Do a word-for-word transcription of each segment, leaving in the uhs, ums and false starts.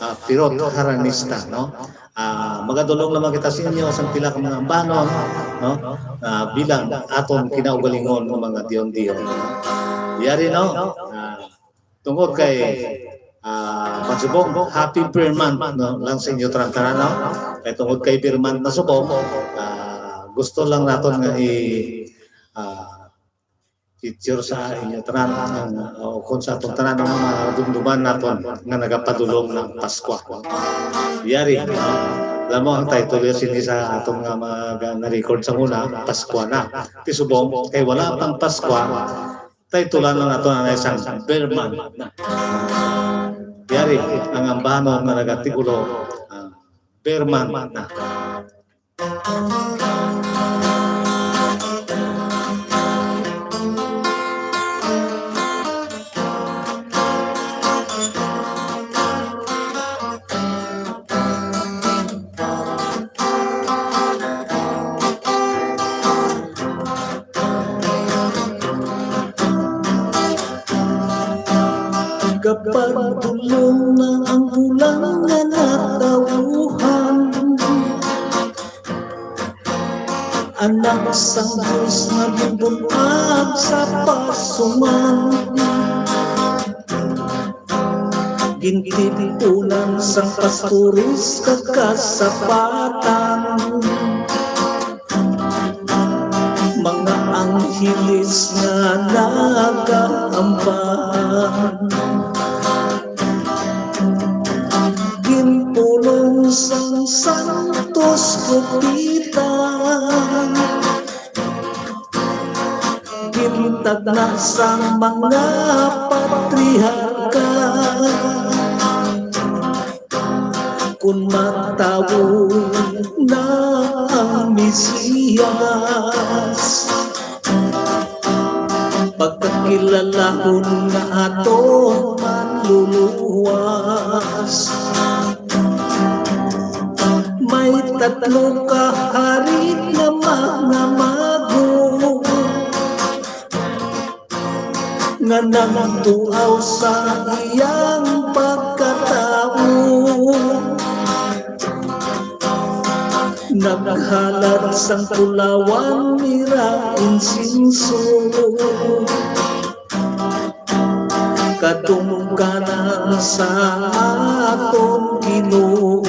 ah, pirot haranista, no? Ah, magadulong lamang kita sa inyo sa pila ka mga ambanon, no? Ah, bilang aton kinaugalingon nga mga diyon-diyon. Yari, no? Ah, tungod kay, ah, Pansubong, happy Beer Month, no? Lang sa inyo tanan-tanan, no? Kay tungod kay Beer Month na subong, ah, gusto lang naton nga i-, ah, feature sa inyo tanan, ang, o kung sa aton tanan ang mga dumduman naton nga nagapadulong ng Paskwa. Yari, alam mo, ang title yun sini sa aton nga mga na-record sa una, Paskwa na. Ti subong, kay wala pang Paskwa, title lang naton ang isang Beer Month na. Yari, ang ambanon nga nagatigulo, ah, Beer Month na. Kapag dulong na ang bulan nga natawhan, anak sang Dios nga ginbun-ag sa pasungan, gintipunan sang pastores kag kasapatan, mga angheles nga nagaamban, ginpulong sang santos propeta, gintagna sang mga patriarka. Kun matawo na ang Mesiyas, pagkakilalahon nga aton manluluwas. May tatlo ka hari nga mga mago nga nagtuaw sa iyang pagkatawo. Naghalad sang pulawan nira insinso, kadungkanan sa aton Ginoo.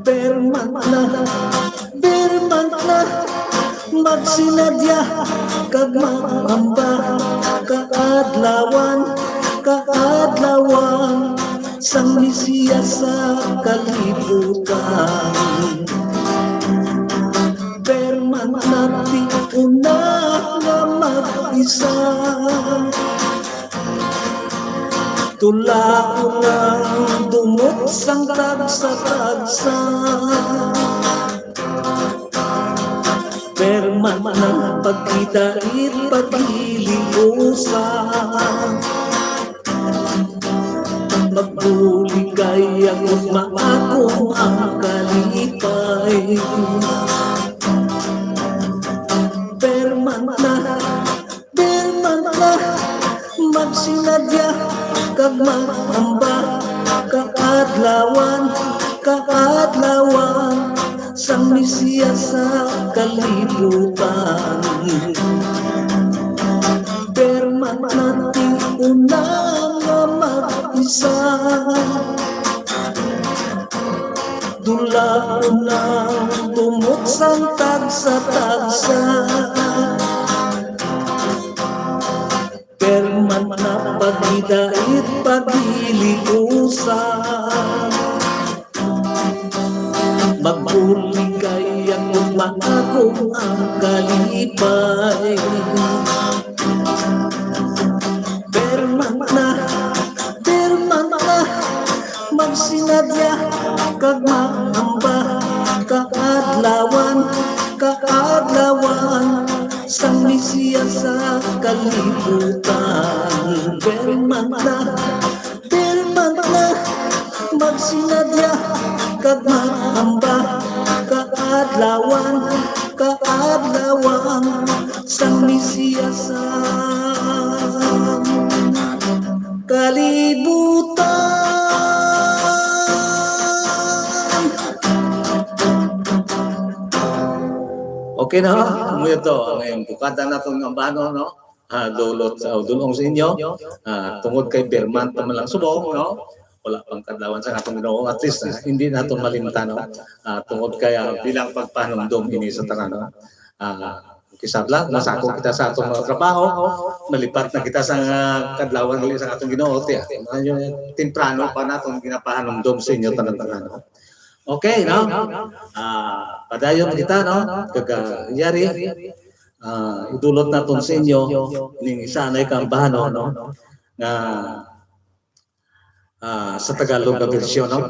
Beer Month na, Beer Month na, magsinadya kag mag-amba, kaadlawan, kaadlawan, sang Mesiyas sa kalibutan. Beer Month na, ti una nga mag-isa, tulaon ang dumot sang tagsa-tagsa. Beer Month na, pagkita it paghiliusa. Magbuligay ang ugma, akon ang kalipay. Beer Month na, Beer Month na, magsinadya kag mag-amba, kaadlawan, kaadlawan, sang Mesiyas sa kalibutan. Beer Month na, ti una nga mag-isa, dulaon ang dumot sang tagsa-tagsa. Beer Month na, pagkita it paghiliusa. Magbuligay ang ugma, akon ang kalipay. Beer Month na, Beer Month na, magsinadya kag mag-amba, kaadlawan, kaadlawan, sang Mesiyas sa kalibutan. Beer Month na, Beer Month na, magsinadya kag mag-amba, kaadlawan, kaadlawan, sang Mesiyas sa kalibutan. Okay na, amo to ang bukada naton nga ambahanon, no? Ah, dulot sa, dulong sa inyo. Ah, tungod kay Birman pa man lang subong, no? Wala pang kadlawan sa atong Ginoo, at least, ah, hindi naton malimtan, no? Ah, tungod kay, ah, bilang pagpanumdom ini sa tanan, no? Ah, kisabla, masako kita sa atong mga trabaho, malipat na kita sa, ah, kadlawan gali sa atong Ginoo, tiya. Ano, temprano pa naton ginapahanumdom sa inyo tanan-tanan, no? Okay, no? Ah, padayon kita, no? Kag, ah, yari, ah, idulot naton sa inyo ning isa anay ka ambahanon, no? Nga, ah, sa Tagalog nga bersyon, no?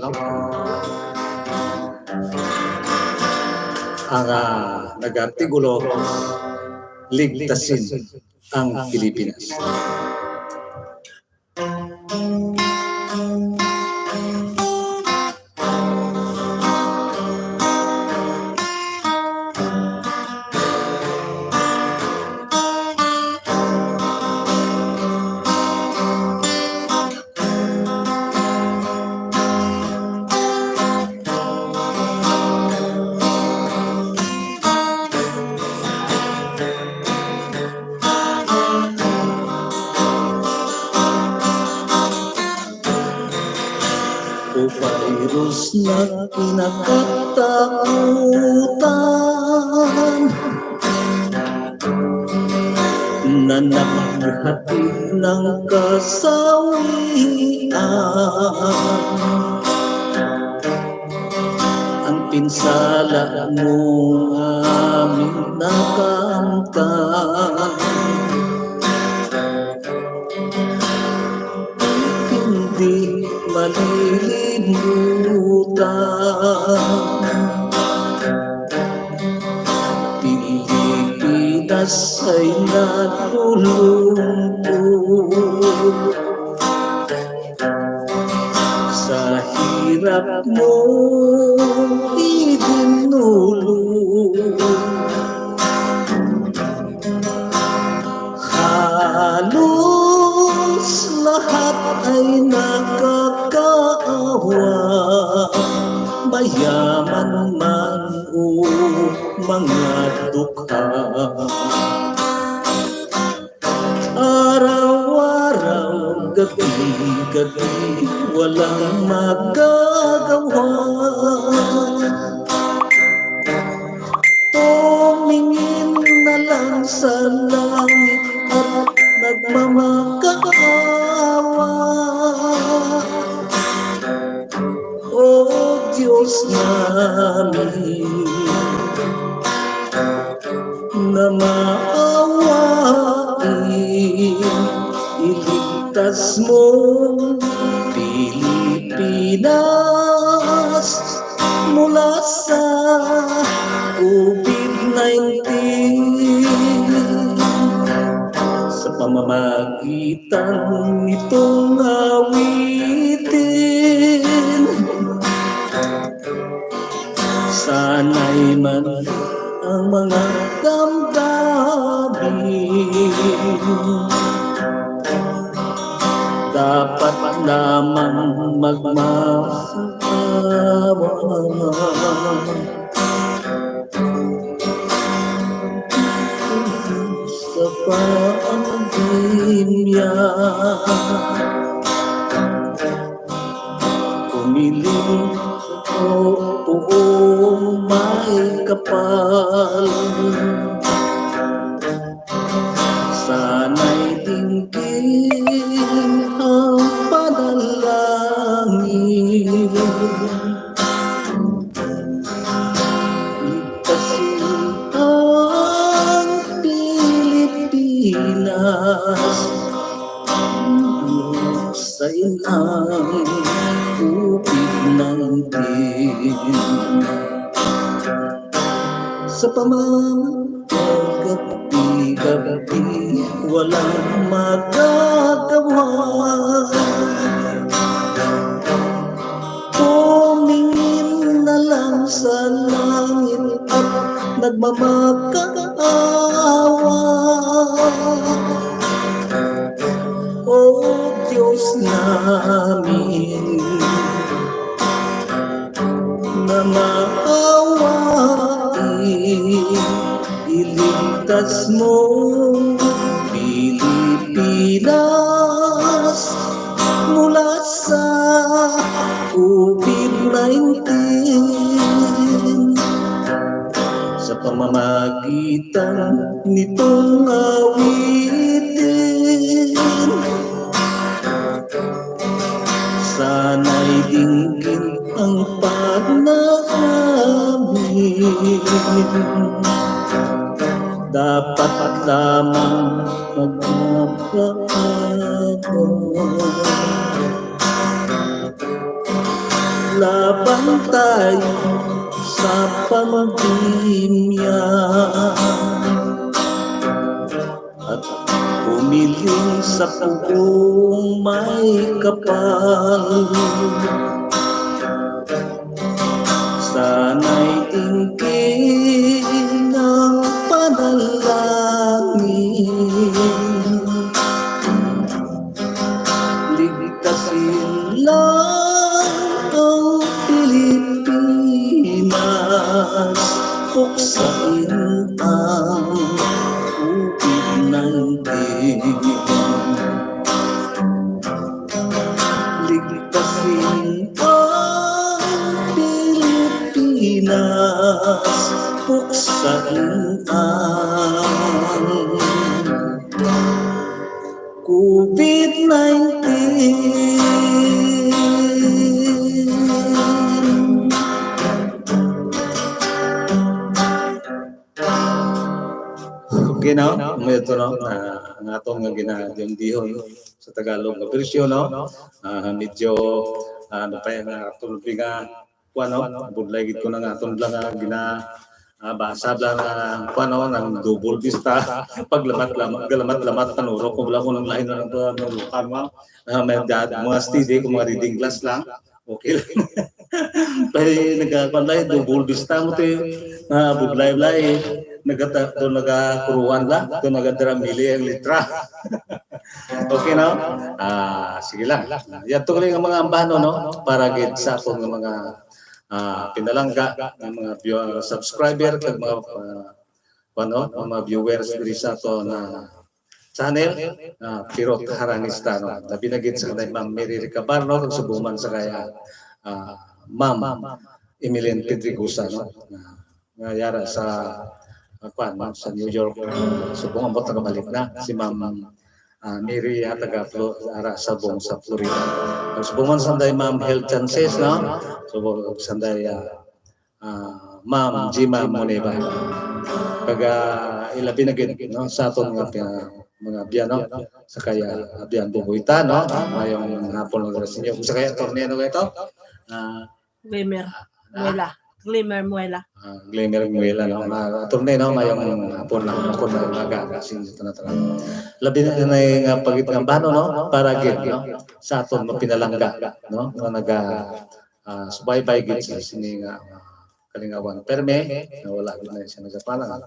Ang, ah, nag-artikulo, Ligtasin ang Pilipinas. O virus na kinakatakutan, na naghatid ng kasawian. Ang pinsala mo aming nakamtan, hindi malilimutan. Pilipinas ay nalulungkot sa hirap mo idinulog. Halos lahat ay nakakaawa, mayaman man o mga dukha. Araw-araw, gabi-gabi, walang magagawa. Tumingin na lang sa langit at nagmamakaawa. O Diyos namin, na maawain, iligtas mo Pilipinas mula sa COVID nineteen. Sa pamamagitan nitong awitin, sana'y man ang mga damdamin. Dapat lamang magmahawa sa pandemya. Umiling o puong may kapal. Sana'y dinggin ang panalangin. Ligtasin ang Pilipinas sa inang COVID nineteen. Sa pamamagitan gabi-gabi, walang magagawa. Tumingin na lang sa langit at nagmamakaawa. O Diyos amin na maawa, i-, iligtas mo Pilipinas mula sa COVID nineteen. Sa pamamagitan nitong awitin, sana'y dinggin ang panalangin. Dapat lamang magpapaalam. Laban tayo sa pandemya at umiling sa pugong may kapal. Sana'y dinggin ang panalangin. Ligtasin lang ang Pilipinas, puksain ang COVID nineteen. Ligtasin ang Pilipinas, puksain ang COVID nineteen. Okay, no? May ito, no? Ah, ang aton nga ginadihon sa Tagalog nga bersyon, no? Ah, medyo, ah, ano pa yan, ah, aton nga kuan, no? Budlay gid ko na nga aton lang nga gina-, ah, basa lang nga kuan, no? Nang double vista. Paglamat-lamat, galamat-lamat, panuro ko, wala ko nang lain na lang to, ano, lukan, no? Ah, may da-, mga steady ko, mga reading class lang. Okay lang. Kay nagkakuan lang, double vista mo, te. Ah, budlay-budlay. Nagata-, to nagakuruan lang, to nagadramili ang litra. Okay, no? Ah, sige lang. Yan to lang ang mga ambano, no? Para gid sa aton nga mga, ah, pinalangga, nga mga view-, subscriber, kag mga, ah, ano, mga viewers diri sa aton, ah, channel, ah, Pirot Haranista, no? Labi na gid sa kanay Ma'am Mary Recabar, no? Kag subong man sa kay, ah, Ma'am Emilyn Pedregosa, no? Ah, nga yara sa, ah, kuan, no? Sa New York, ah, subong ambot nakabalik na si Ma'am, ah, Mary, ah, taga Flo-, ara sa Bong sa Florida. Kag subong man sanday Ma'am Health Chances, no? Subong sanday, ah, ah, Ma'am Jima Moneva. Kag, ah, ilabi na gid, no, sa aton nga pi-, mga abyan, no, sa kay, ah, Abyan Bubuita, no, mayong hapon lang sa inyo. Sa kay attorney, ano ito? Ah, Glimmer ah, Muela. Glimmer Muela. Ah, Glimmer Muela, no? Ah, attorney, no, mayong hapon lang, hapon lang, umaga, sa inyo tanan-tanan. Labi na na nga pagit nga bano, no, para gid, no, sa aton mapinalangga, no, nga naga, ah, subaybay gid sa sini nga, ah, kalingawan. Perme, na wala gid na siya nagapala.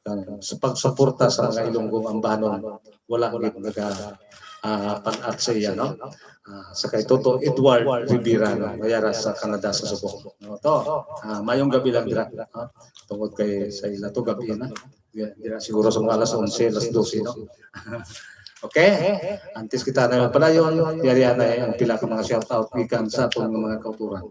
Ang sa pagsuporta sa mga Ilonggong ambanon, wala gid naga, ah, pag-aksaya, no? Ah, sa kay Toto Edward Rivera, no? Mayara sa Canada sa Subo. No, to, ah, mayong gabi lang dira, no? Tungod kay sa ila to gabi na. Di, di na siguro sa mga alas onse, alas dose, no? Okay? Antes kita na magpadayon, yari na ang pila ka mga shout out gikan sa aton nga mga kauturan.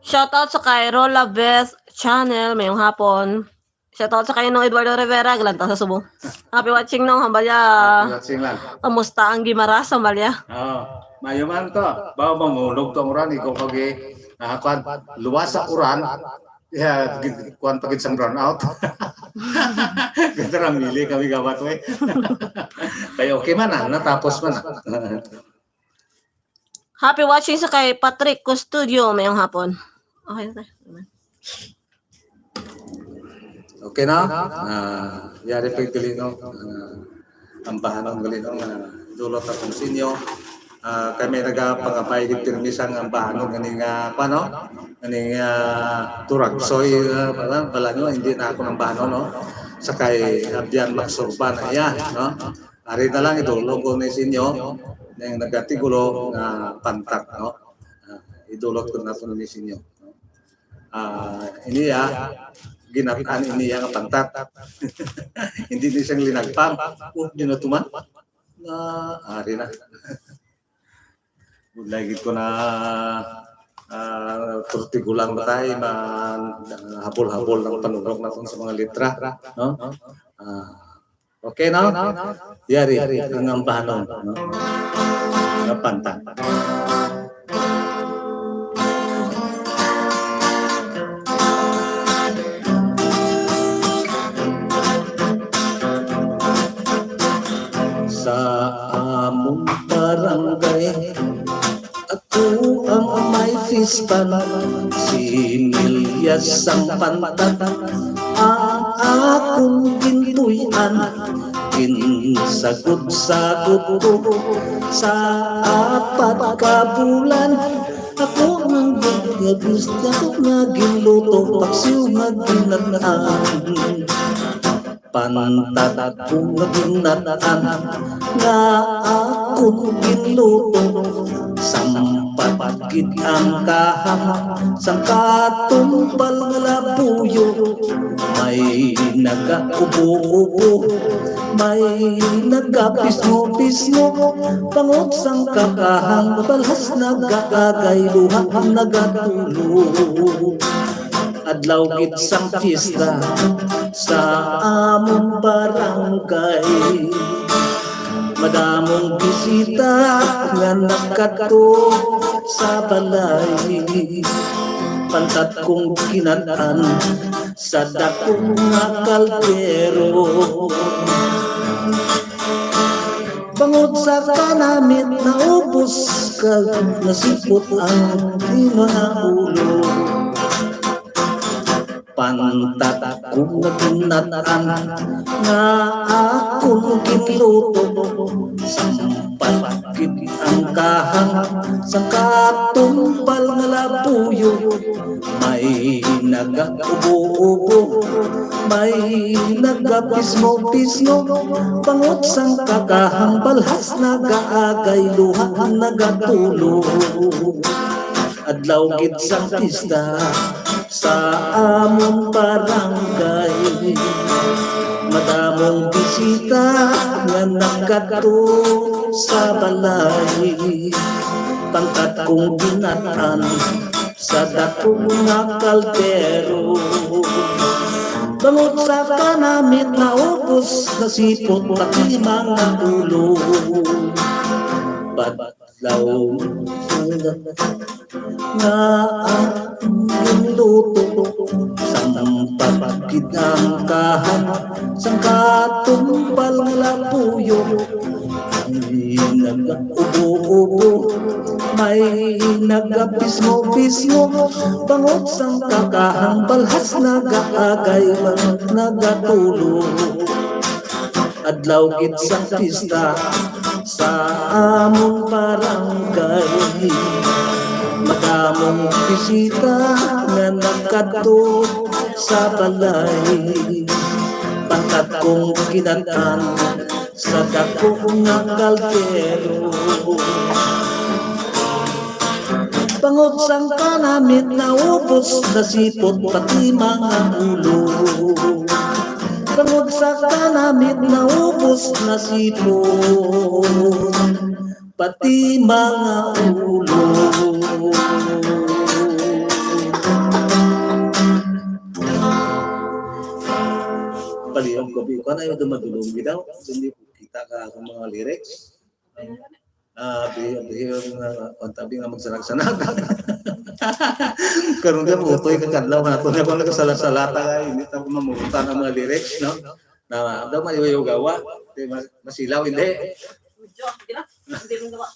Shout out sa kay Rola Beth Channel, mayong hapon. Shout out sa kay Nong Eduardo Rivera, galantaw sa Subo. Happy watching, Nong, hambalya. Happy watching lang. Kamusta ang Guimaras, hambalya? Oh, mayo man to. Bawa mamulog to ang uran, ikaw pag, ah, kuwan, luwas sa uran, ya, gi-, kuwan pa gid sang brownout. Ganda lang, mili kami gawat, we. Kaya okay man, ah, natapos man, ah. Happy watching sa kay Patrick Custodio, mayong hapon. Okay, okay. Okay na? Ah, yari pa yung gali, no? Ah, ang bahanon gali, no? Ah, dulot akong sinyo. Ah, kami nagapangabay di pirmi sa nga bahanon gani nga, pa, no? Gani nga turagsoy, ah, bala, bala nyo, hindi na ako ng bahanon, no? Sa kay Abyan Maksurba na iya, no? Ari na lang, idulog ko ni sinyo, ning nagatigulo nga pantat, no? Ah, idulog ko na to ni sinyo, no? Ah, iniya, ginat-an iniya nga pantat. Hindi ni siyang linagpang. Oh, di na tuman. Na, ari na. Lagi ko na, ah, turtigulang ba tayo, ma-, habol-habol ng panulong natin sa mga litra, no? Ah, okay, no? Yari, ang ambahanon, no? Nga pantat. Sa among barangay, ako ang may fispan, si Milyas ang pantat. Ang akong gintuy-an, ginsagod-sagod ko sa apat ka bulan. Ako ang gagabis, ako nga ginluto, paksiw nga ginat-an. Pantat ko nga ginat-an, nga akon ginluto. Sampat gid ang kahang, sang katumpal nga labuyo. May nagaubo-ubo, may nagapisngo-pisngo. Pangot sang kakahang, balhas nagaagay, luha nagatulo. Adlaw gid sang pista sa among barangay, madamong bisita nga nakadto sa balay. Pantat kong ginat-an sa dako nga kaldero. Bangod sa kanamit, naubos kag nasipot ang mga ulo. Pantat ko nga ginat-an nga akon ginluto, sampat gid ang kahang sa katumpal nga labuyo. May nagaubo-ubo, may nagapisngo-pisngo, pangot sang kakahang, balhas nagaagay, luha nagatulo. Adlaw gid sang pista sa amon barangay, madamong bisita nga nakadto sa balay. Pantat kong ginat-an sa dako nga kaldero. Bangod sa kanamit, naubos, nasipot, pati mga ulo. Badlaw nga ang luto, sampat gid ang kahang, sang katumpal nga labuyo. May nagaubo-ubo, may nagapisngo-pisngo, pangot sang kakahang, balhas nagaagay, nagatulo. Adlaw gid sang pista sa amon barangay, madamong bisita nga nakadto sa balay. Pantat kong ginat-an sa dako nga kaldero. Bangod sang kanamit, naubos, nasipot, pati mga ulo. Bangod sa kanamit, naubos, nasipot, pati mga ulo. Palihog ko, bi-, kuwan, ayaw daw madulong, bi-, daw. Hindi ko kita ka sa mga lyrics. Ah, bi-, bi-, nga, ang tabi nga magsanag-sanag. Karon nga, butoy ka kadlaw nga ako, nga ako nagsalat-salata, ay, hindi ako mamurutan ang mga lyrics, no? Na, daw may gawa, di mas-, masilaw, hindi. Medyo, sige na. Hindi mo gawa.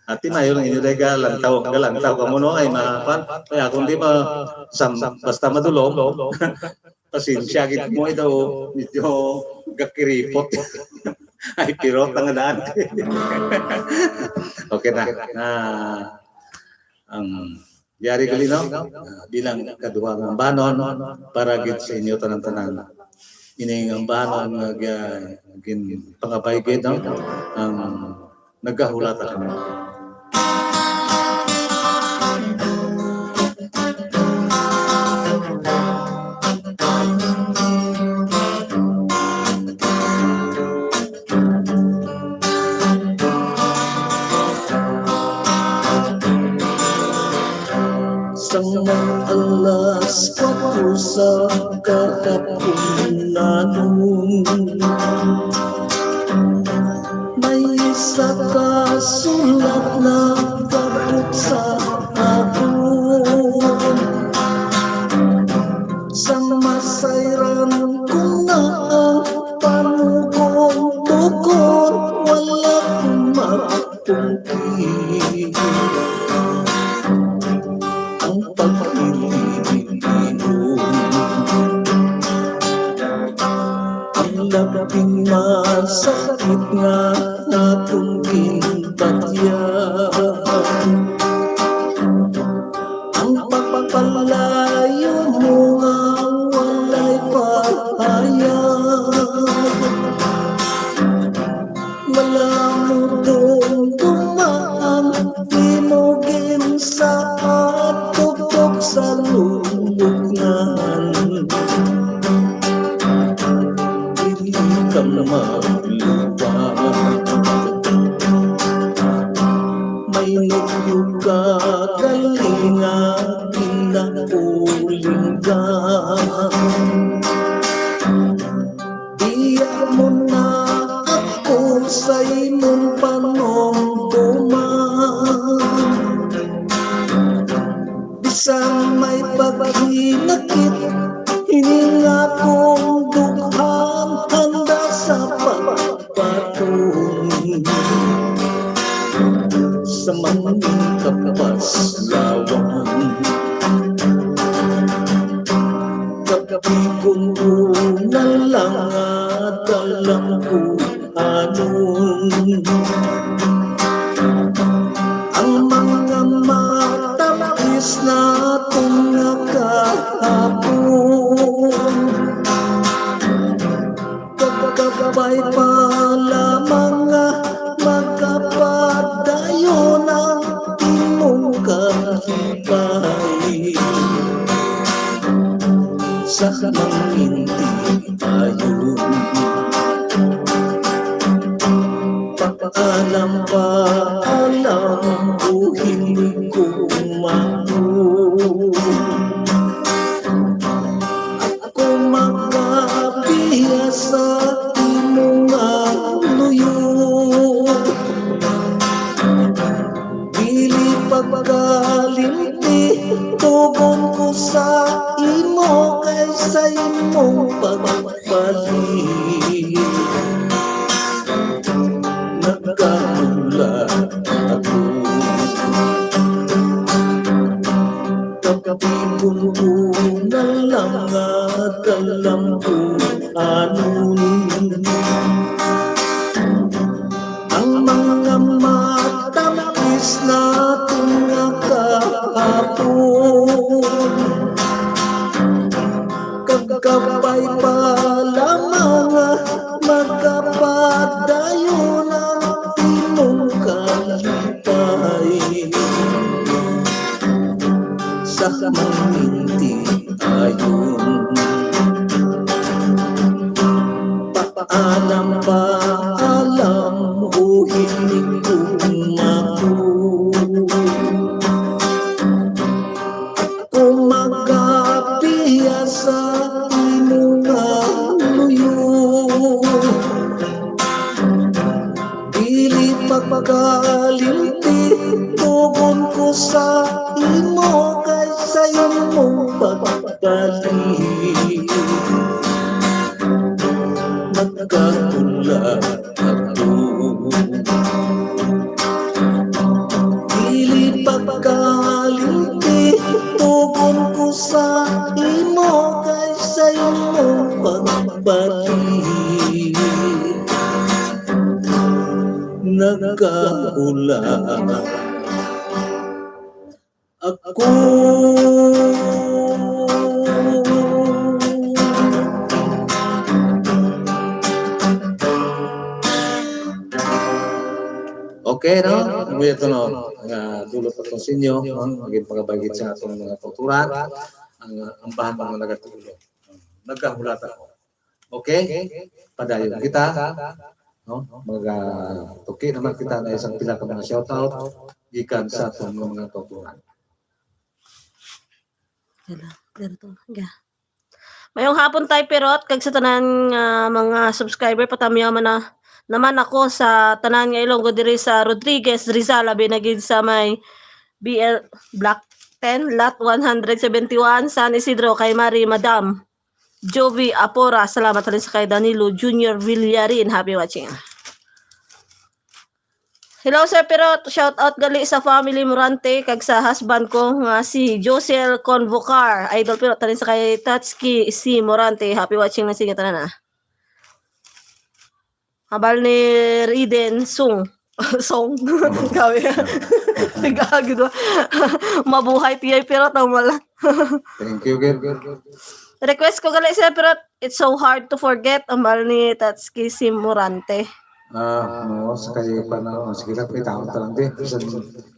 Ati, mayo lang inyo, dahil galantaw, galantaw ka mo, no? Ay, ma-, pan-, kaya kung di ma-, sam-, basta madulog, pasensya, gid mo ito, medyo gakiripot. Ay, pirot ang daan. Okay na. Ah, ang Yari gali, no? Ah, bilang ikaduha nga ambanon para gid sa inyo tanan-tanan. Ini nga ambanon nga gya-, ginpangabay gid, no? Ang nagahulata kami. Sang mga alas kuwatro sa kahapunan, may isa ka sulat nagabot sa akon. Sang masayran ko na ang panugon-tugon, wala ko mapungki ang pag-ibig. Ang labing masakit nga akong ginbatian, ang pagpapalayo mo nga walay pahayag. Wala mo dumduman, di mo ginsaad, tuktok sa lubngan. Dili ka maluwa. May nugyo ka gali nga ginaulingan. Iya mo na ako sa imong panumduman. Bisan may paghinakit, ining akong dughan handa sa pagbaton. Sa mangin kapas lawang, kapigon ko na lang nga dalang ko anon. Ang mga matapis naton nga kahapon, kagabay pa lamang nga magkapadayon ang imong kalipay. Sa kaminti ayon. Paalam, paalam, buhin ko mako. Ako magabiya sa imo nga luyo. Dili pagkalimti, tugon ko sa imo kay sa imong pagbalik. Nagkahula ako. Kapigon ko na lang nga dalang ko anon. Ang mga matapis naton nga kahapon, kagabay pa lamang nga magkapadayon ang imong kalipay. Sa maminti ayon. Paalam, paalam, buhi ni Kumaku. Ako magabiya sa imo nga luyo. Dili pagkalimti, tugon ko sa imo kay sa imong pagbalik. Nagkahula ako. Dili pagkalimti, tugon ko sa imo kay sa imong pagbalik. Nagkahula ako. Ku. Okay, no? Ang mga ito, no? Nga dulot aton sa inyo, no? Maging pagabagit sa atong mga kauturan, ang, ang bahan mga nagatulo. Nagkahulat ako. Okay? Padayon kita, no? Magatuki naman kita na isang pila ka mga shoutout gikan sa atong mga kauturan. Hala, ganito. Ga. Mayong hapon, Tay Pirot, kag sa tanan nga mga subscriber, patamyaw man na naman ako sa tanan nga Ilonggo diri sa Rodriguez, Rizal, abi na gid sa may B L Block ten, Lot one hundred seventy-one, San Isidro, kay Mari Madam Jovi Apora. Salamat halin sa kay Danilo Junior Villarin. Happy watching. Hello, Sir Pirot. Shout out gali sa family Morante kag sa husband ko nga si Josel Convocar. Idol Pirot, tanin sa kay Tatski si Morante. Happy watching na sa inyo tanan, ah. Habal ni Riden Sung. Song. Gawi. Tigagid ba? Mabuhay tiyay Pirot ang wala. Thank you, Gil. Request ko gali, Sir Pirot, It's So Hard to Forget, ambal ni Tatski si Morante. Ah, no, sa kay pa na, oh, sige lang, itaon ta lang din. Bisan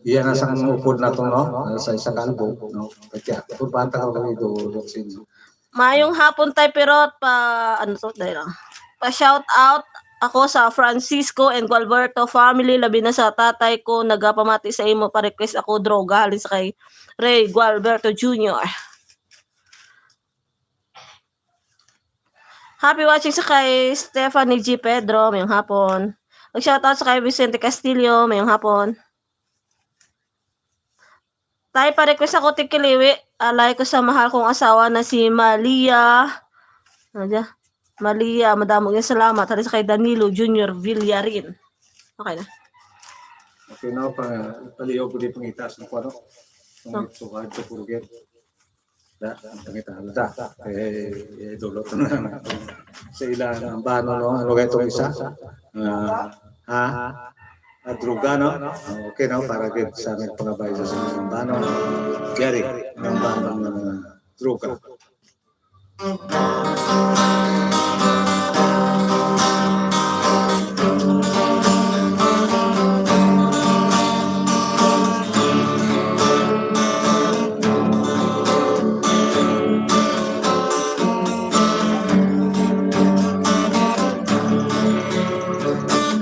iya na sang upod nato, no? Ah, sa isa ka album, no? Kaya, kurbanta ko kami do, do, sin. Mayong hapon, Tay Pirot, pa, ano to, dahil lang. Pa shout out ako sa Francisco and Gualberto family, labi na sa tatay ko, nagapamati sa imo, pa-request ako, Droga, halin sa kay Ray Gualberto Junior. Happy watching sa kay Stephanie G Pedro, mayong hapon. Mag-shoutout sa kay Vicente Castillo, mayong hapon. Tay, pa-request ako, Tikiliwi. Alay ko sa mahal kong asawa na si Malia. Ano dyan? Malia, madamo nga salamat. Halin sa kay Danilo Junior Villarin. Okay na. Okay na, pa, paliyaw ko di pangita sa kuwano. Kung Oh. It's So Hard to Forget. Da, ang pangita, da. Eh, eh, dulot na. Sa ila, ang bano, no? Ano kaya itong isa? Ah, ha? Ah, droga, no? Ah, okay, no? Para gid sa aming pangabay sa aming bano. Yari, ang bano ng, ah, droga.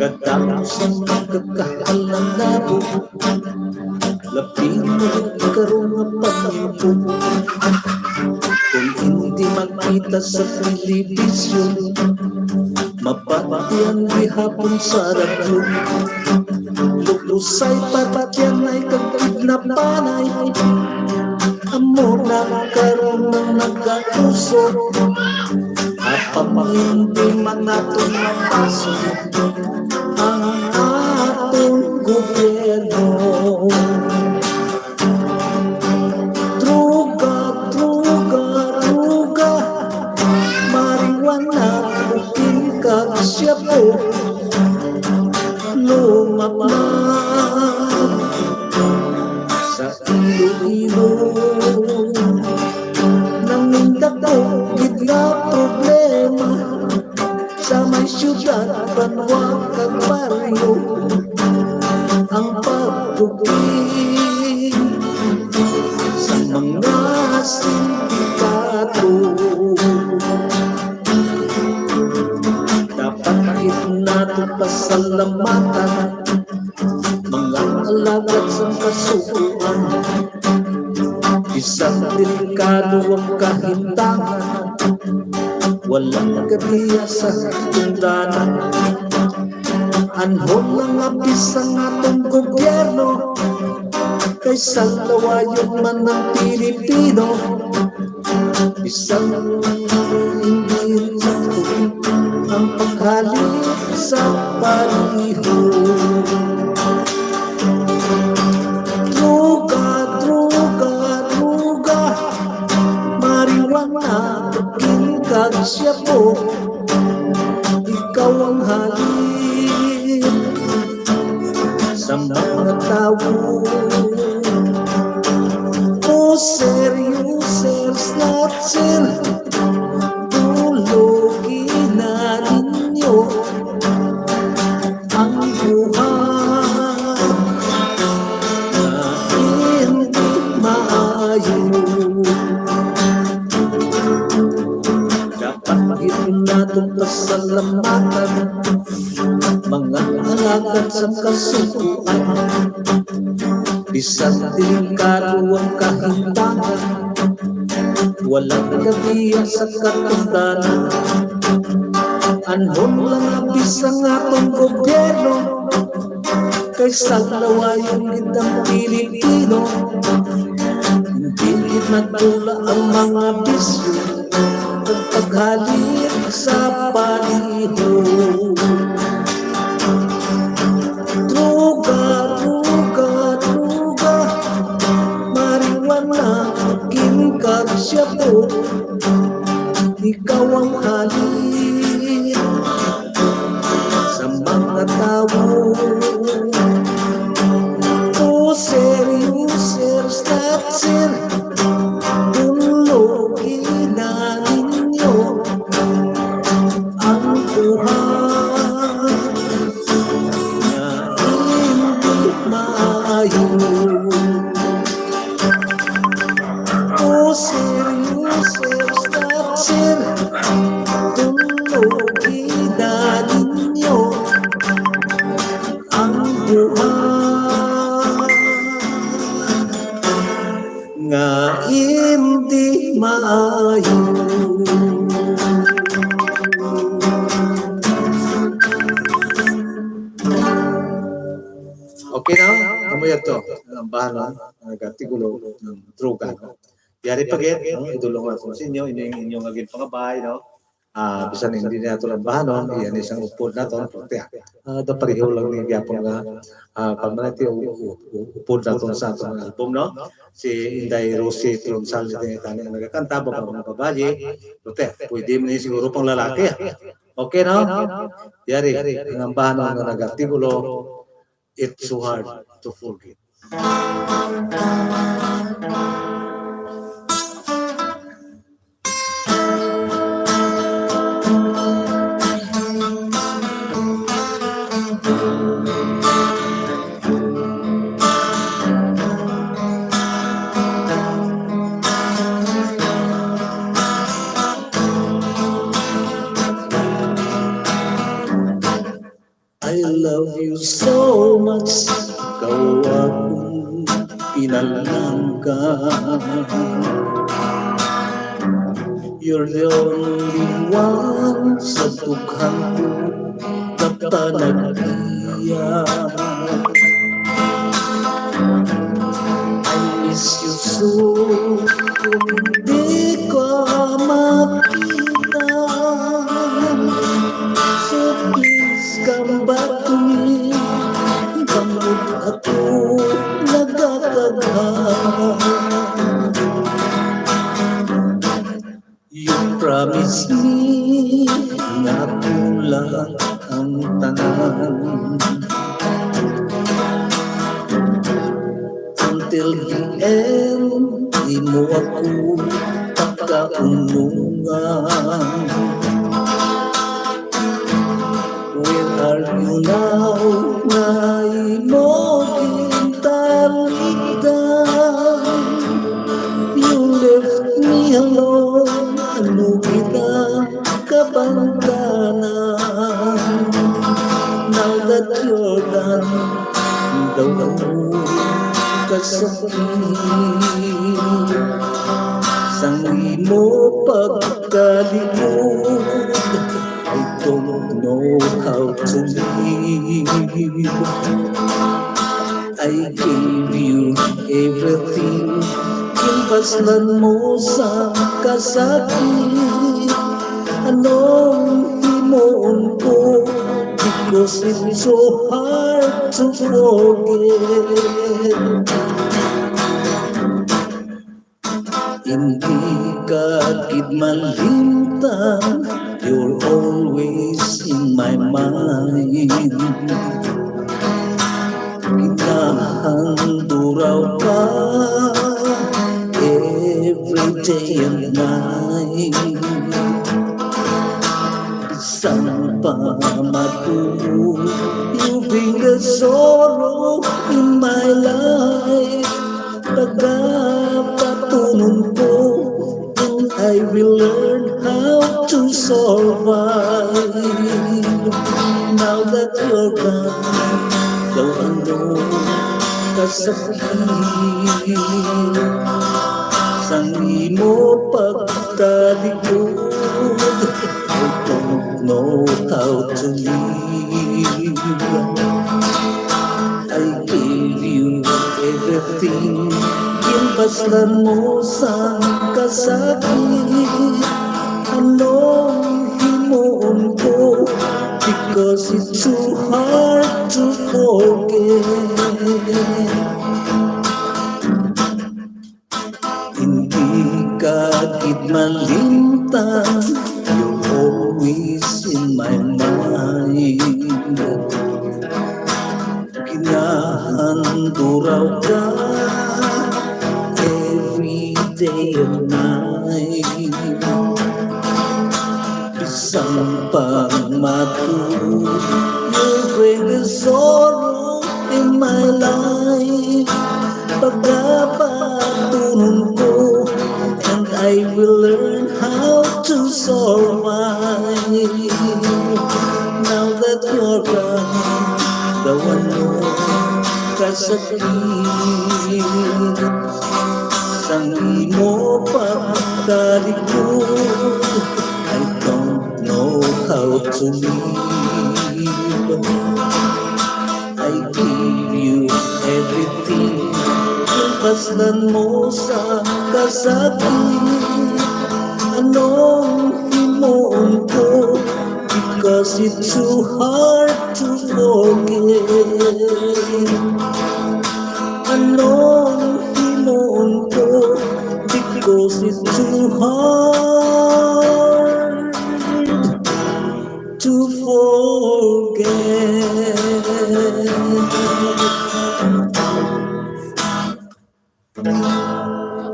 Kadamo sa pagkakaalam nabo, labi na karon nga pagtipon. Kung hindi makita sa telebisyon, mabatian gihapon sa radyo. Lulusay, patyanay, kag kidnapanay, amo na karon ang nagauso. Apan hindi man nato mapaso ang atong gobyerno. Droga, droga, droga, marijuana, cocaine, kag shabu. Lumaplag sa Iloilo, nangindako gid nga problema sa may syudad, banwa, kag baryo. Ang pagbuking sa mga sindikato, dapat gid nato pasalamatan, mga alagad sang Kasugoan. Bisan delikado ang kahimtangan, walang gadiya sa tungdanan. Anhon lang abis ang atong gobyerno, kay sa lawayon man ang Pilipino. Bisan hindi sakto ang paghalin sa pareho. Droga, droga, droga, marijuana, cocaine, kag shabu. Ikaw ang halin sa mga tawo. Atong pasalamatan, mga alagad sa kasugoan. Bisan delikado ang kahimtangan, walang kabiya sa katungdanan. Anhon lang abis ang atong gobyerno, kay sa lawayon gid ang Pilipino. Hindi gid nagdula ang mga bisyo, ang paghalin sa baliho. Droga, droga, droga, marijuana, ginkag shabu, ikaw ang halin sa mga tawo. User, user, stop, sir. Dunlogi na ninyo ang buhat nga hindi maayo. User, user, stop, sir. Dunlogi na ninyo ang buhat nga hindi maayo. Okay na? Amo yato. Ang bahala, ang nag-artikulo ng droga, no? Yari pa gid, no? Idulong ako sa inyo, inyo, inyo nga ginpangabay, no? Ah, bisan hindi nato lang bahanon, iyan isang upod nato, no? Pero, ah, da pareho lang ni gyapon nga, ah, pag manati, u-, u-, u-, upod nato sa atong album, no? Si Inday Rosie Tronsal, ito yung tani ang nagakanta, ba, mga babayi, pero, pwede man yun siguro pang lalaki, ah. Okay, no? Yari, ang bahanon nga nag-artikulo, It's so hard to forget. I love you so much, ikaw akong pinalangga. You're the only one sa dughan ko kapanag-iya. I miss you so, kung di ka makita. So please come back to me. Bangod ako nagakaghan. You promise me nga ako lang ang tanan. Until the end, imo ako pagkaunungan. Where are you now nga imo gintalikdan? You left me alone, ano kita kabangkanan? Now that you're gone, daw ano kasakit sang imo pagkalimot. I don't know how to live. I gave you everything. Ginpaslan mo sa kasakit. Anong himuon ko? Because it's so hard to forget. Hindi ka gid malimtan, you're always in my mind. Ginahanduraw ka every day and night. Bisan pa matulog, you bring the sorrow in my life. Pagkapatunon ko, and I will learn how to survive. Now that you're gone, daw ano kasakit sang imo pagtalikod. I don't know how to live. I gave you everything. Ginpaslan mo sang kasakit. Anong himuon ko? Because it's too hard to forget. Hindi ka gid malimtan, you're always in my mind. Ginahanduraw ka every day and night. Bisan pag matulog, you bring the sorrow in my life. Pagkabatunon ko, and I will learn how to survive. Now that you're gone, daw ano kasakit sang imo pagtalikod. I don't know how to live. I give you everything. Ginpaslan mo sang kasakit. Anong himuon ko? Because it's too hard to forget. Anong himuon ko? Because it's too hard to forget.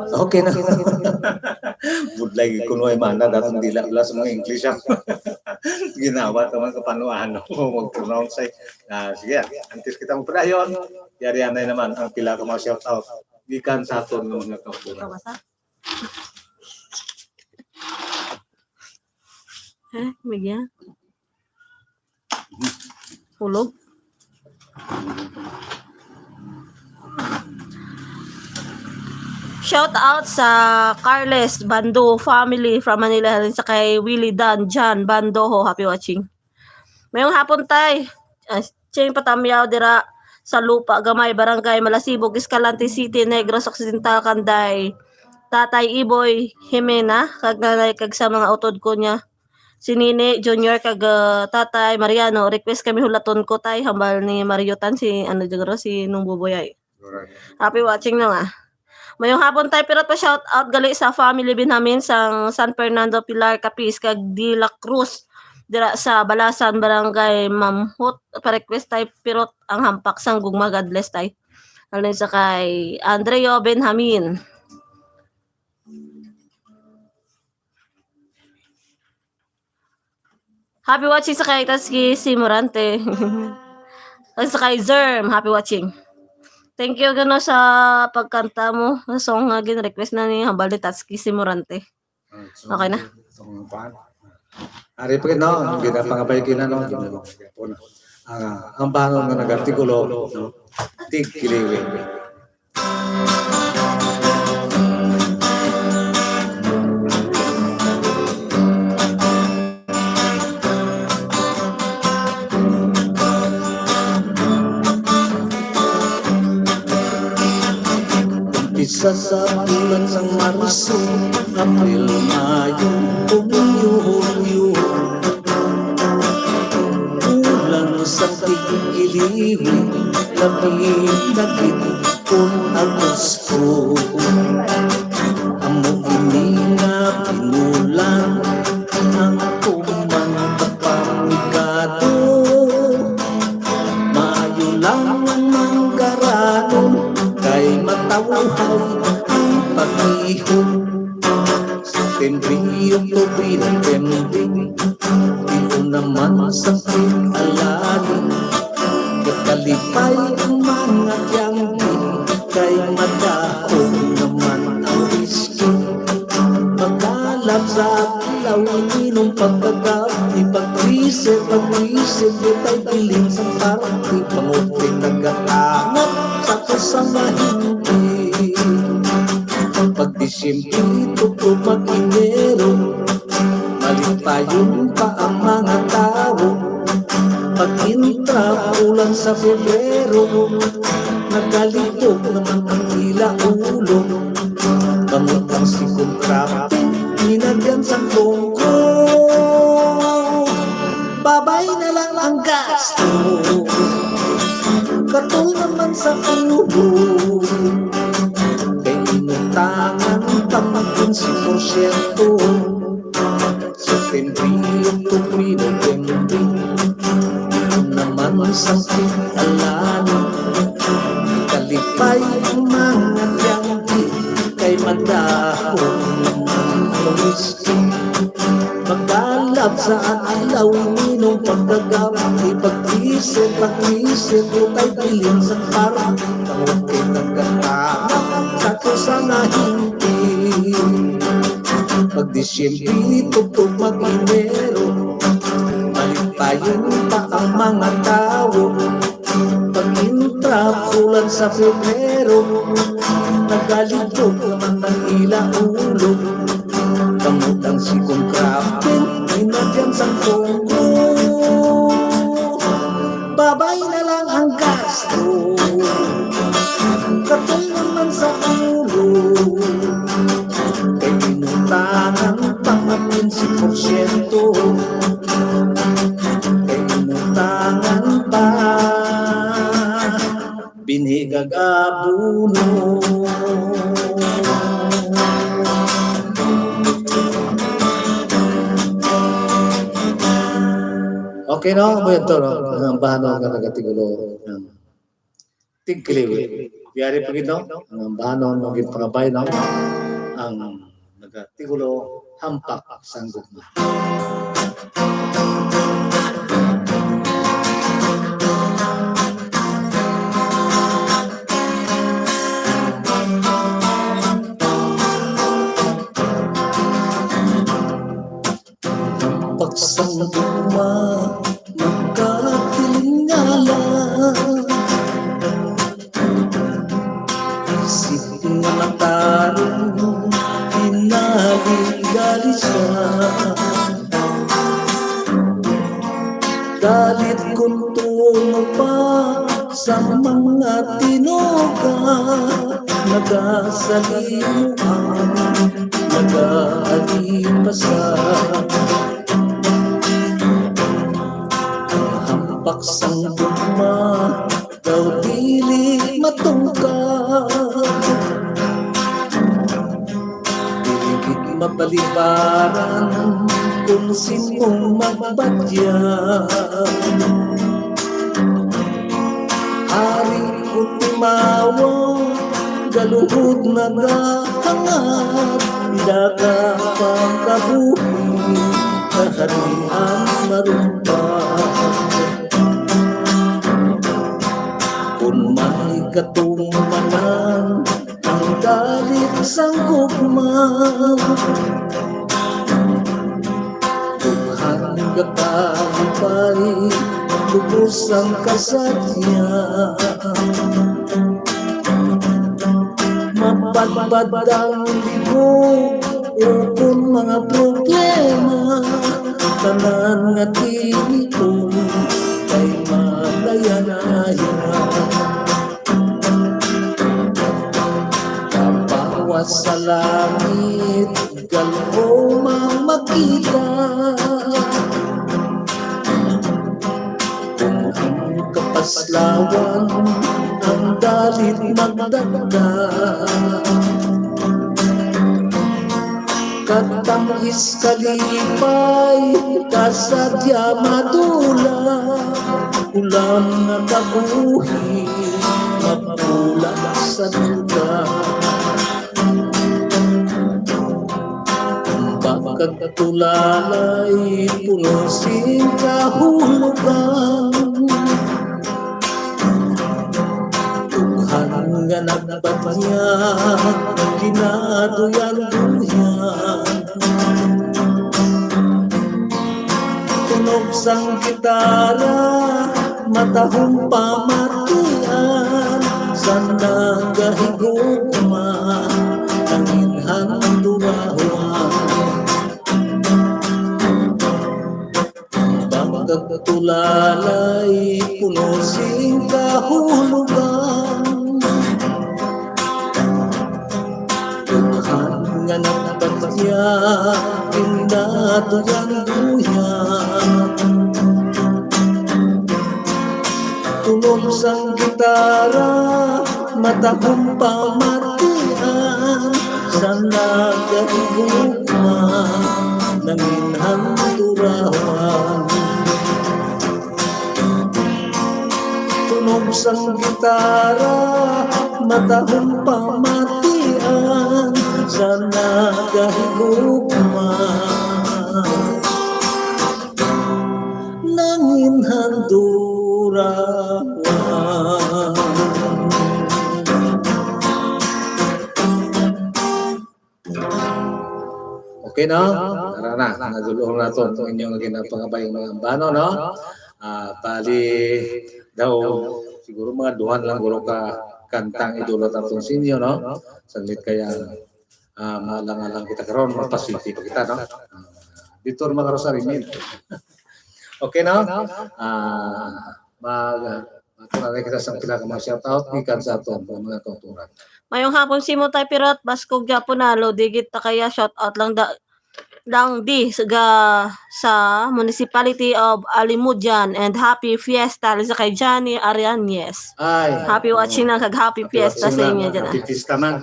Okay na. Budlay kuno ay mana, dapat dila wala sa mga English ang ginawa ta man kung paano, ano, mag-pronounce ay. Ah, sige, antes kita magpadayon, yari anay naman ang pila ka mga shout out gikan sa aton nga mga kauturan. Eh, Migya. Hulog. Shout out sa Carles Bando family from Manila, halin sa kay Willie Dan John Bandoho. Happy watching. Mayong hapon, tay. Ah, Ching Patamyaw dira sa Lupa Gamay, Barangay Malasibog, Escalante City, Negros Occidental, kanday Tatay Iboy Jimena, kag nanay kag sa mga utod ko niya. Si Nini Junior kag, ah, Tatay Mariano, request kami hulaton ko, tay, hambal ni Mario Tan, si, ano, siguro, si Nung Buboy ay. Alright. Happy watching na nga. Mayong hapon, tay, pirot pa shout out gali sa family Benjamin sang San Fernando, Pilar, Capiz, kag De La Cruz, dira sa Balasan, Barangay Mamhot. Pa-request, tay, pirot ang hampak sang gugma. God bless, tay. Alin sa kay Andreo Benjamin. Happy watching sa kay Tatski Simorante. At sa kay Zerm, happy watching. Thank you gano sa pagkanta mo. Sa song nga gin-request na ni hambal ni Tatski Simorante. Okay na. Ari pa gid, no? Ang ginapangabay gina, no? Gina, no? Ah, ang bangon nga nag-artikulo, no? Tigkiliwi. Umpisa sa bulan sang Marso, Abril, Mayo, Hunyo, Hulyo. Bulan sang tigkiliwi, labi na gid kon Agosto. Amo ini nga binulan ang tuman kapamigado. Maayo lang ang manggaranon, kay matawhay ang pag-ihog. Septembre, Oktubre, Nobyembre, diin naman sa pig-alani. Kakalipay ang mga tiyanggi, kay madahog naman ang whisky. Makalap sa adlaw, inom Pag-isip, di tayo bilin sa party, pangupin nagkatangap sa kasamahinti. Pag-Disyembre, tutok mag-Enero, malipayon pa ang mga tao. Pag-intra, bulan sa Febrero, nagalibog naman ang ila ulo. Kamot ang sikong trapeng, hinagyan sang bonggo. Babay na lang ang gasto. Katol naman sa ulo. Kay inutangan pang quince por ciento. September, October, November, naman sang tig-alan. Kalipay ang mga tiyangki, kay madahon ang whisky. Magdalab sa adlaw, inom pagkagabi, pag-isip, pag-isip, utay bilin sa party, pangupit ang gata, sa to sa nahinti. Pag Disyembre, tugtog mag-Enero, malipayon pa ang mga tawo. Pag-intra, bulan sa Febrero, nagalibog naman ang ila ulo. Kamot ang sikong trapeng, hinagyan sang bonggo. Babay na lang ang gasto. Katol naman sa ulo. Kay inutangan pa nga quince por ciento. Kay inutangan pa. Binhi kag abono. Okay, no? Amo ito, no? Ang bahanon nga nagatigulo, um, tigkiliwi. Yari pa gid, no? Ang bahanon nga ginpangabay, no? Ang nagatigulo, hampak sang gugma. Pagsang gugma, magkatilingala. Isip nga matarong, ginaligali siya. Galit kun tuno pa sa mga tinuga, nagasalimuhan, nagaalipasan. Ang hampak sang gugma, daw dili matungkad. Dili gid mabalibaran kung sin-o magbatya. Ari ko timawa, galuhod nagahangad, ida ka pagkabuhi, kaharian marumpa. Kun may katumanan ang galit sang gugma, dughan nga kalipay, lubos ang kasadya. Mabadbad ang libo, ukon mga problema, tanan nga tinipon kay madayanayan. Kapawa sa langit, galom ang makita. Kung ang kapaslawan ang dalit magdagdag, katam-is kalipay, kasadya madula, ulam nga kabuhi, mapula sa duta. Ang pagkatulalay puno sing kahulogan. Dughan nga nagbatya, ginaduyan-duyan. Puno Sang gitara, matahom pamatian, sa nagahigugma, nanginhan durawan. Bangkag tulalay, puno sing kahulogan. Dughan nga nagpatya, ginaduyang-duyang. Tunog sang gitara, matahom pamatian, sa nagahigugma, nanginhan durawan. Tunog sang gitara, matahom pamatian, sa nagahigugma, nanginhan durawan. Okay, no? Tara na, nadulong naton ang inyong ginapangabay nga mga ambano, no? Ah, bali daw, siguro mga duha lang guro ka kantang idulot naton sa inyo, no? Saglit kaya, ah, maalang-alang kita karon, mapaswerte pa kita, no? Ah, dito, mga Rosario. Okay, no? Ah, mag-, magtunan na kita sa pila ka mga shout out gikan sa aton mga kauturan. Mayong hapon sa imo, Tay Pirot. Baskog gyapon na, lo, digit ta kaya, shout out lang da, lang di sa, sa Municipality of Alimodian, and happy fiesta sa kay Johnny Arianes. Ay. Happy watching lang kag happy fiesta sa inyo dyan, ah. Happy fiesta man.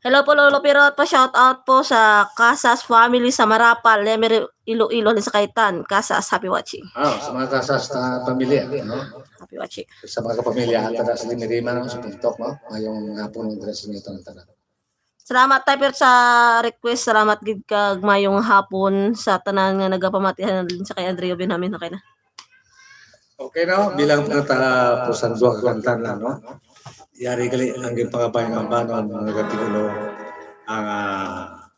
Hello po, Lolo Pirot. Pa-shout out po sa Casas family sa Marapal, Lemery, Iloilo, sa Kaitan. Casas, happy watching. Ah, sa mga Casas na pamilya, no? Happy watching. Sa mga kapamilya, tara sa Limerima, no? Sa Puntok, no? Mayong hapon, tara sa inyo, tara. Salamat, Tay Pirot, sa request. Salamat gid kag mayong hapon sa tanan nga nagapamatihan din sa kay Andrea Benjamin. Okay na? Okay, no? Bilang pangatapusan, duha ka kanta na, no? Yari gali ang ginpangabay nga ambanon, mga katigulo, ang, ah,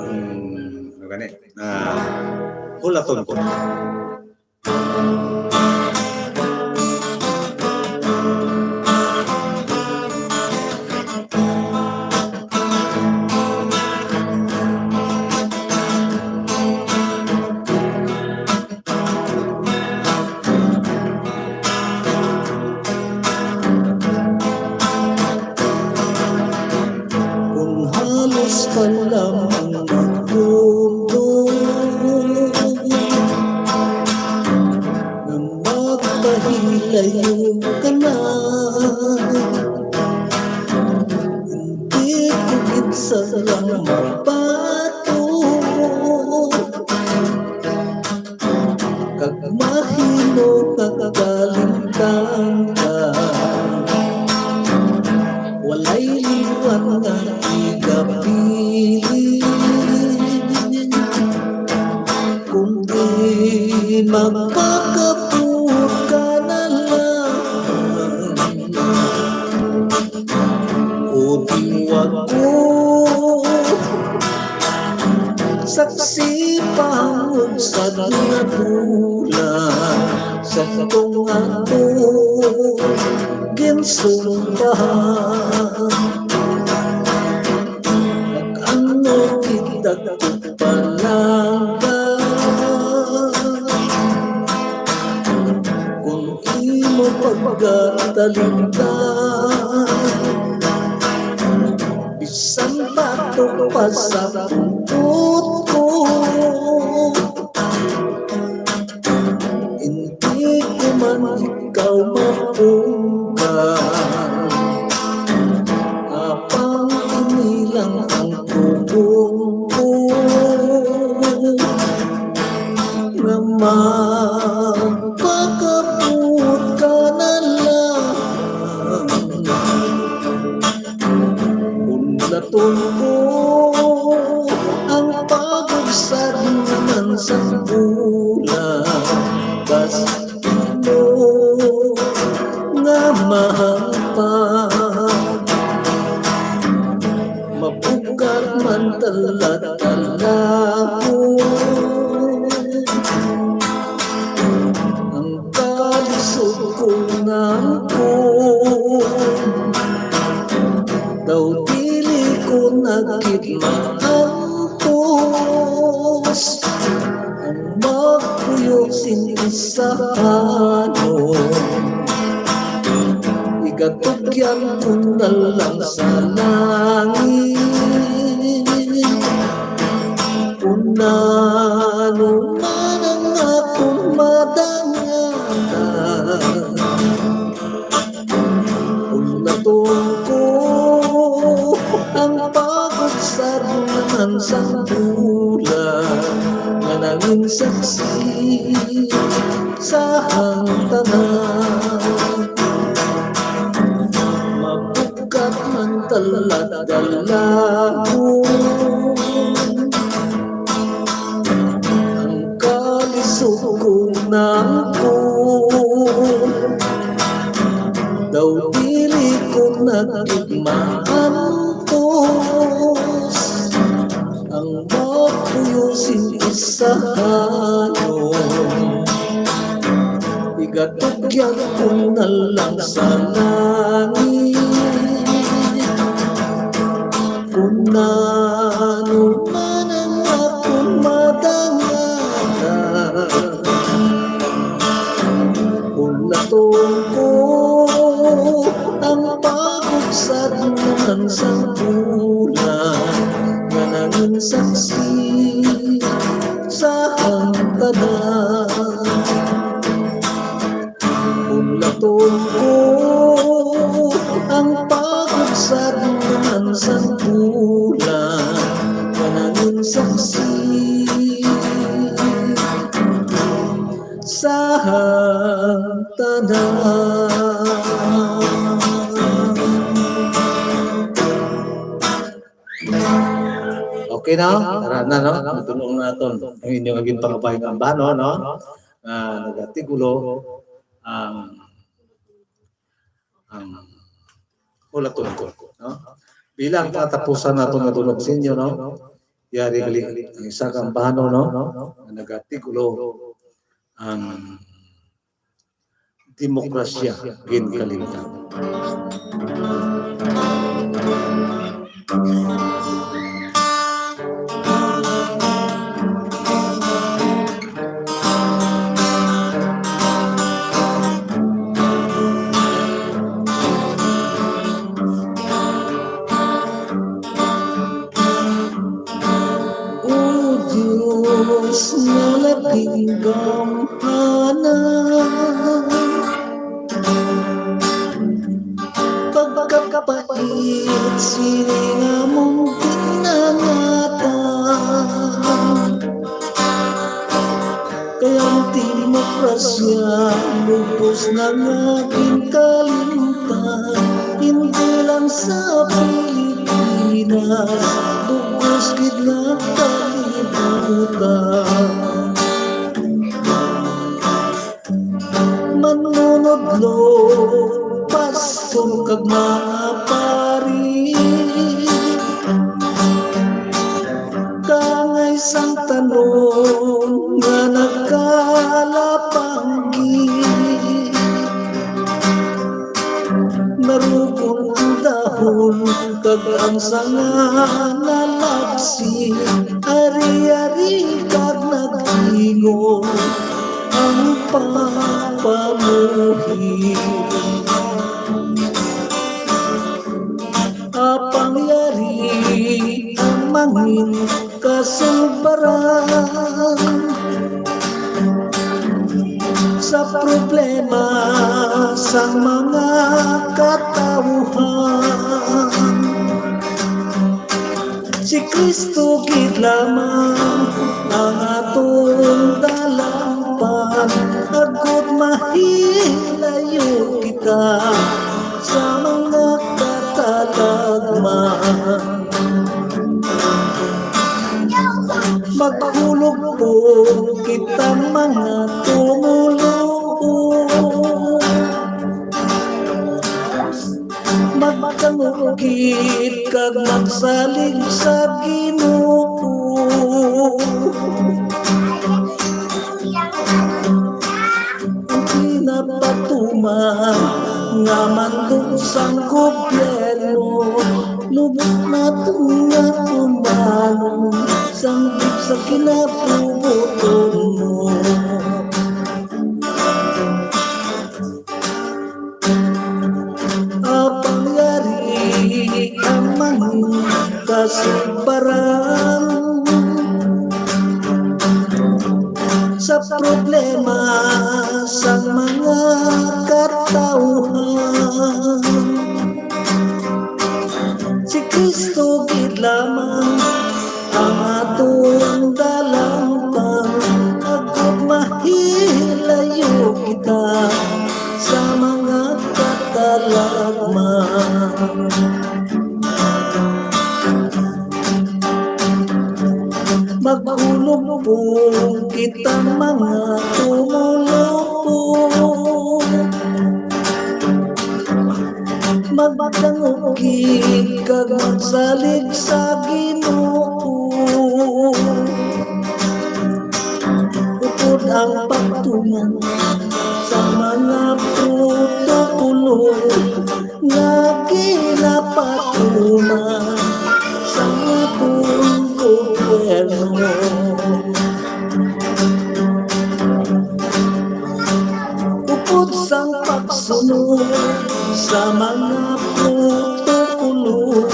mm, ano gani? Ah, hulaton ko. Kung halos ka lamang magdumdum, nga magpahilayo ka na, hindi ko gid sala mabato. Kag mahimo nga kalimtan ka, walay liwat nga igabilin, kundi magpakabuot ka na lang. O di wag ko saksi pahangod sa mga bulan sa tong ato ginsumbahan. Ano kita ko palangga kung imo pagkatalimtan, bisan bato pa sa buntot ko, hindi ko man ikaw mapunggan. Apang ini lang ang pulong ko nga magpakabuot ka na lang. Unlaton ko ang pag-ugsad naman sa bulan, basta mo nga mahal pa. Mabugat man talaga Ang magpuyo sin isahanon, igatugyan ko na lang sa langit. Kung ano man ang akong madangatan, ulaton ko ang pagubsad naman sang bulan nga nangin saksi sa hangtanan. Mabugkak man tala't dalahon ang kalisod kong nangko. Daw dili ko na gid maantos ang magpuyo sin isahanon. Igatugyan ko na lang sa langit. Kung ano man ang akong madangatan, ulaton ko ang pagubsad naman sang bulan nga nangin saksi sa hangtanan. Ulaton ko ang pagubsad naman sang bulan nga nangin saksi sa hangtanan. Okay na? Tara na, no? Matulong naton ang inyong ginpangabay nga ambanon, no? Nga nagatigulo ang, ang ulaton ko, no? Bilang katapusan naton nga tulog sa inyo, no? Yari gali ang isa ka ambanon, no? Nga nagatigulo ang demokrasya ginkalimtan. O Dios nga labing gamhanan, pagkapait sini nga among ginangatan. Kay ang demokrasya lubos na nga ginkalimtan, hindi lang sa Pilipinas, bug-os gid nga kalibutan. Manunodlo, pastor kag mga pari, kangay sang tanom nga nagkalapanggi. Narugon ang dahon kag ang sanga nalaksi, ari-ari kag nag-ingon ang papamuhi. Apang yari ang mangin kasulbaran sa problema sang mga katawuhan. Si Cristo gid lamang ang aton dalampan, agod mahilayo kita sa mga katalagman. Magkulog po kitang mga tumuluo, magkangukit kag magsalig sa Ginoo. Ang pinapatuman nga mando sang gobyerno, lubot naton nga tumanon, sanggip sa kina Bubuton mo. Apang yari ang mga kasugbaran sa problema sa mga katawhan. Si Kristo gid lamang ang aton dalampang, agud mahilayo kita sa mga katalagman. Maghulog po kita, mga tumulong. Magdangog gid kag magsalig sa Ginoo. Upod ang pagtuman sa mga protokolo nga ginapatuman sa aton gobyerno. Upod sang pagsunod sa mga protokolo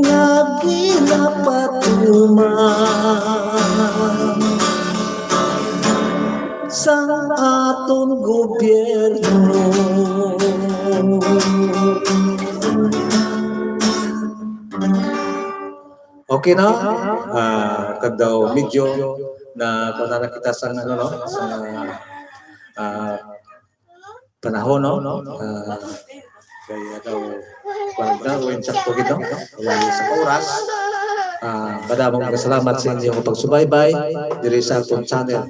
nga ginapatuman sang aton gobyerno. Okay na? Ah, kag daw medyo na, kuwan na kita sa, ano, no? Sa, ah, panahon, no? Ah, kaya daw, kuwan na, o, insakto gid, no? Wala sa oras. Ah, madamong salamat sa inyo nga pagsubaybay diri sa atong channel,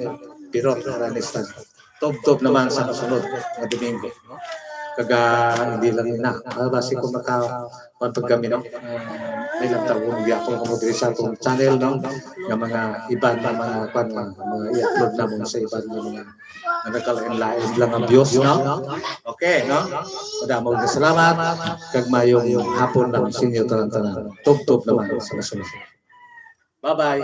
Pirot Aranistan. Tubtob naman sa kasunod nga Domingo, no? Kag, ah, hindi lang na. Ah, basi kung maka-, kuwan pag kami, no? Ah, may lang tawon, di ako mo diri sa atong channel, no? Nga mga iban na mga, kuwan, mga, mga i-upload namon sa iban nga mga, nga nagkalain-lain lang ang views, no? Okay, no? Madamo nga salamat, kag mayong hapon lang sa inyo tanan-tanan. Tubtob naman sa kasunod. Bye-bye.